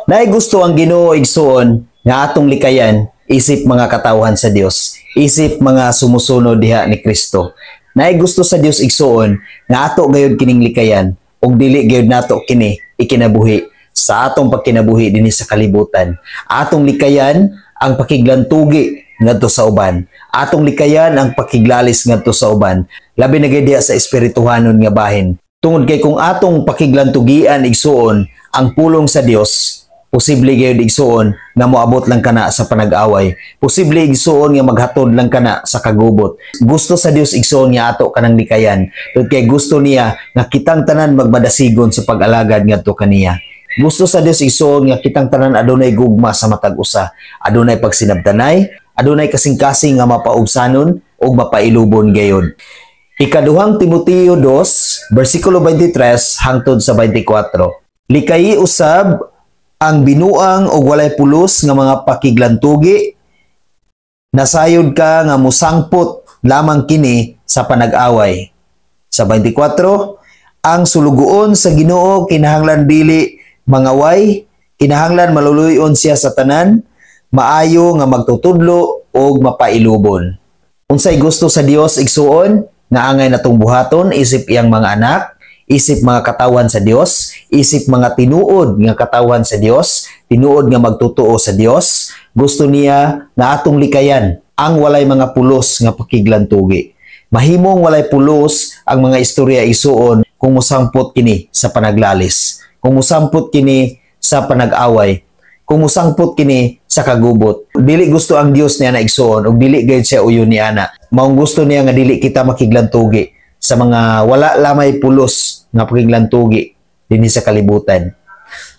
Naay gusto ang Ginoo, igsuon, nga atong likayan isip mga katawhan sa Dios, isip mga sumusunod diha ni Kristo. Naay gusto sa Dios, igsuon, nga ato gayud kining likayan ug dili gayud nato kini ikinabuhi sa atong pagkinabuhi dinhi sa kalibutan. Atong likayan ang pakiglantugi ngadto sa uban. Atong likayan ang pakiglalis ngadto sa uban. Labi na gayud diha sa espirituhanon nga bahin. Tungod kay kung atong pakiglantugian, igsuon, ang pulong sa Dios, posible gayud, igsuon, nga moabot lang kana sa panag-away. Posible, igsuon, nga maghatod lang kana sa kagubot. Gusto sa Dios, igsuon, nga ato kanang likayan. Tungod kay gusto niya nga kitang tanan magmadasigon sa pag-alagad ngadto kaniya. Gusto sa Dios, igsuon, nga kitang tanan adunay gugma sa matag usa. Adunay pagsinabtanay, adunay kasing-kasing nga mapaubsanon ug mapailubon gayud. Ikaduhang Timoteo 2, versikulo 23 hangtod sa 24. Likayi usab ang binuang og walay pulos nga mga pakiglantugi. Nasayod ka nga musangpot lamang kini sa panag-away. Sa 24, ang sulugoon sa Ginoo kinahanglan dili mangaway, kinahanglan maluluyon siya sa tanan, maayo nga magtutudlo og mapailubon. Unsay gusto sa Dios, igsuon, nga angay natong buhaton isip iyang mga anak, isip mga katawan sa Dios, isip mga tinuod nga katawan sa Dios, tinuod nga magtutuo sa Dios? Gusto niya nga atong likayan ang walay mga pulos nga pakiglantugi. Mahimong walay pulos ang mga istorya, igsuon, kung musangpot kini sa panaglalis, kung musangpot kini sa panag-away, kung musangpot kini sa kagubot. Dili gusto ang Dios niya na, igsuon, ug dili gayud siya uyon ni ana. Maong gusto niya nga dili kita makiglantugi sa mga wala lamay pulos nga pakiglantugi dinhi sa kalibutan.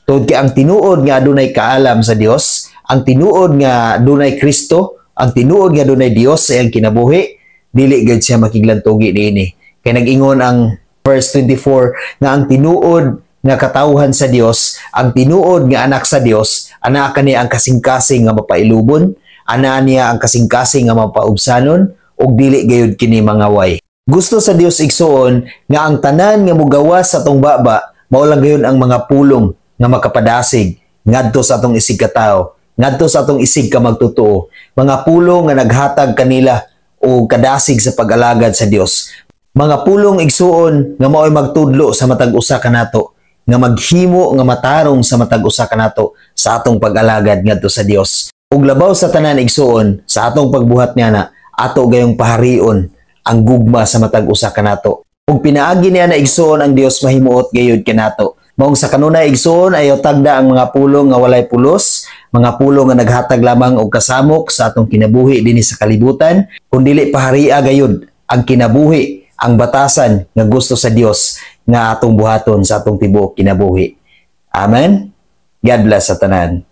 Tungod kay ang tinuod nga adunay kaalam sa Dios, ang tinuod nga adunay Kristo, ang tinuod nga adunay Dios sa iyang kinabuhi, dili gayud siya makiglantugi niini. Kay nag-ingon ang verse 24 nga ang tinuod nga katawhan sa Dios, ang tinuod nga anak sa Dios, anaa kaniya ang kasing-kasing nga mapailubon, anaa niya ang kasing-kasing nga mapaubsanon, ug dili gayud kini mangaway. Gusto sa Dios, igsuon, nga ang tanan nga mugawas sa atong baba mao lang gayud ang mga pulong nga makapadasig ngadto sa atong isig katao, ngadto sa atong isig ka magtotoo, mga pulong nga naghatag kanila og kadasig sa pag-alagad sa Dios. Mga pulong, igsuon, nga mao'y magtudlo sa matag usa kanato, nga maghimo nga matarong sa matag usa kanato sa atong pag-alagad ngadto sa Dios. Ug labaw sa tanan, igsuon, sa atong pagbuhat niya na ato gayong paharion ang gugma sa matag usa kanato. Ug pinaagi niya na, igsuon, ang Dios mahimuot gayud kanato. Maong sa kanunay, igsuon, ayaw tagda ang mga pulong nga walay pulos, mga pulong nga naghatag lamang og kasamok sa atong kinabuhi dinhi sa kalibutan, kun dili paharia gayud ang kinabuhi, ang batasan nga gusto sa Dios nga atong buhaton sa atong tibuok kinabuhi. Amen. God bless sa tanan.